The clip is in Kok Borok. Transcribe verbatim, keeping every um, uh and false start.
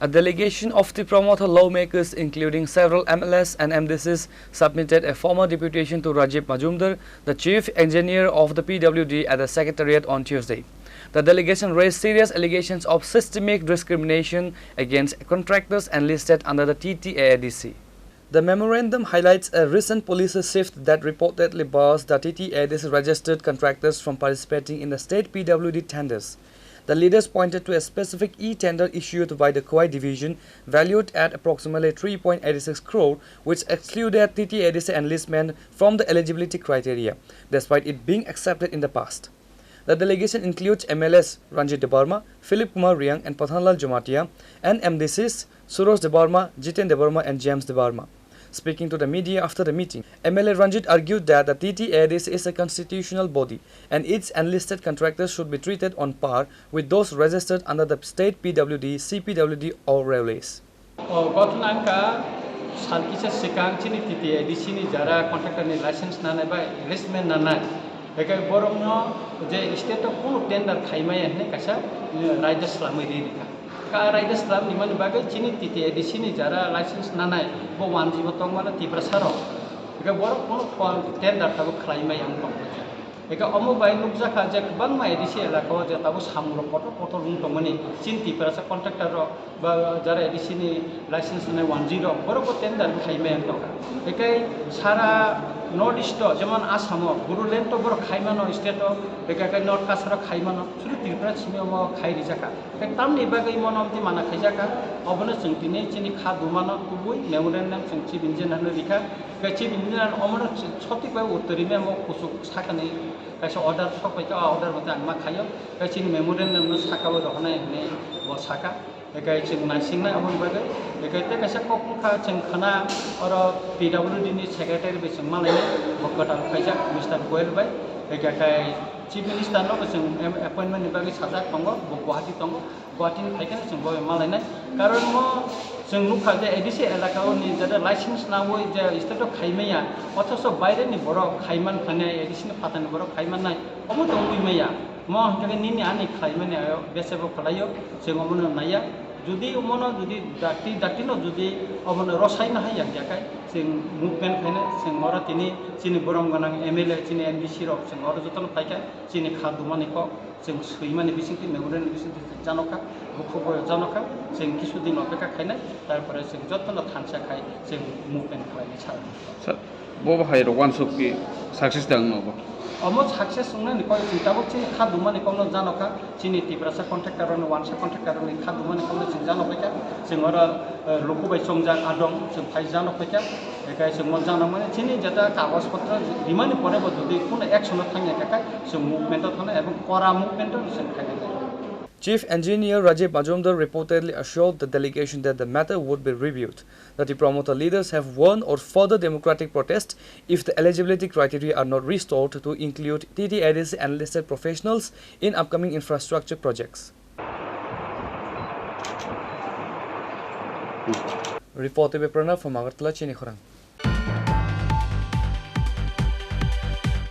A delegation of Tipra Motha lawmakers, including several M L As and M D Cs, submitted a formal deputation to Rajiv Majumdar, the chief engineer of the P W D, at the secretariat on Tuesday. The delegation raised serious allegations of systemic discrimination against contractors enlisted under the T T A A D C. The memorandum highlights a recent policy shift that reportedly bars the T T A A D C registered contractors from participating in the state P W D tenders. The leaders pointed to a specific e-tender issued by the Khowai division valued at approximately three point eight six crore, which excluded T T A A D C enlistment from the eligibility criteria, despite it being accepted in the past. The delegation includes M L As Ranjit Debbarma, Philip Kumar Reang and Pathanlal Jamatia, and M D Cs Suresh Debbarma, Jiten Debbarma and James Debbarma. Speaking to the media after the meeting, M L A Ranjit argued that the T T A A D C is a constitutional body and its enlisted contractors should be treated on par with those registered under the state P W D, C P W D or railways. O, gothon wngkha sal kisa swkang chini T T A A D C ni jara contractor ni license nanai ba enlistment nanai. Hwnkhe borokno je state o kunu tender khaimaya hinwi kaisa, eh, raida swlamwi ri rikha. Ka raida swlam ni mani bagwi chini T T A A D C ni jara license nanai bo wanjibo tongmano Tiprasa rok. Hwnkhe borok kunu tender tabuk khlaimaya wng tongkha. Eka omo bai nukjakha je kwbangma A D C elaka o je tabuk samung rok kotor kotor wng tongmani, chini Tiprasa contractor rok ba jara A D C ni license rwnai wanjwi rok borok bo tender khai maya wng tongkha. Ekai sara North East o jemon Assam o, Bodoland o borok khai mano state o, eka kai North Cachar o khai mano, sudu Tripura simi omo khai rijakha. Ekai tamni bagwi mono amtwi mana khaijakha, obono chwng tini chini kha dumano kubui memorandum chwng chief engineer no rikha. Ekai chief engineer omono sotik bai uttor rimya mo kuchuk sakani. Kaisa order sok pai kha, o order mate ang ma khaio. Tei chini memorandum no saka o rohornai hinwi bo saka. Tei chwng naisingnai aboni bagwi. Tei tei kaisa kok wngkha chwng khna oro P W D ni secretary bai chwng malainai, bo kwtal khaijak Mister Goel bai. Tei khe Chief Minister no bo chwng em-, appointment ni bagwi sajak tongo, bo Guwahati tongo. Guwahati ni phaikhe chwng bo malainai. Karon mo chwng nukha je A D C elaka o ni jata license nangwi je state o khaimaya, othoso baire ni borok khaiman phainai, A D C ni phatar ni borok khaimannai, omo tongwi maya. Mo hwnkhe nini ani khlaimani ayo bese bo khwlaio, chwng omono naiya. Jodi omono jodi dakti, dakti no jodi omono rwsai no hai ya khe, chwng movement khainai, chwng oro tini chini borom gwnang M L A, chini M D C rok chwng oro jotono phaikha, chini kha dumani kok. Chwng swimani bisingtwi, memorial ni bisingtwi chwng janokha, bukhuk bai janokha, chwng kisu din opekha khainai, tarpore chwng jotono thansa khai chwng movement khlainai sir. Sir, bo bahai rok wansuk ki success tang no bo? Omo success wngnani kok chwng tabuk chini kha dumani kokno janokha, chini Tiprasa contractor rokni wansa contractor rokni kha dumani kokno chwng janokha, chwng oro, eh, luku bai chongjak adong, chwng phai janokha. Ekai chwng mo janokmani chini jeta kagoj potro rimani pore bo jodi kono action o thangya khe kai chwng movement o thangna ebong kora movement o chwng khainai. Chief Engineer Rajiv Majumdar reportedly assured the delegation that the matter would be reviewed. The Tipra Motha leaders have warned of further democratic protest if the eligibility criteria are not restored to include T T A D C enlisted professionals in upcoming infrastructure projects. Report by Pranav from Agartala, Chini Khorang.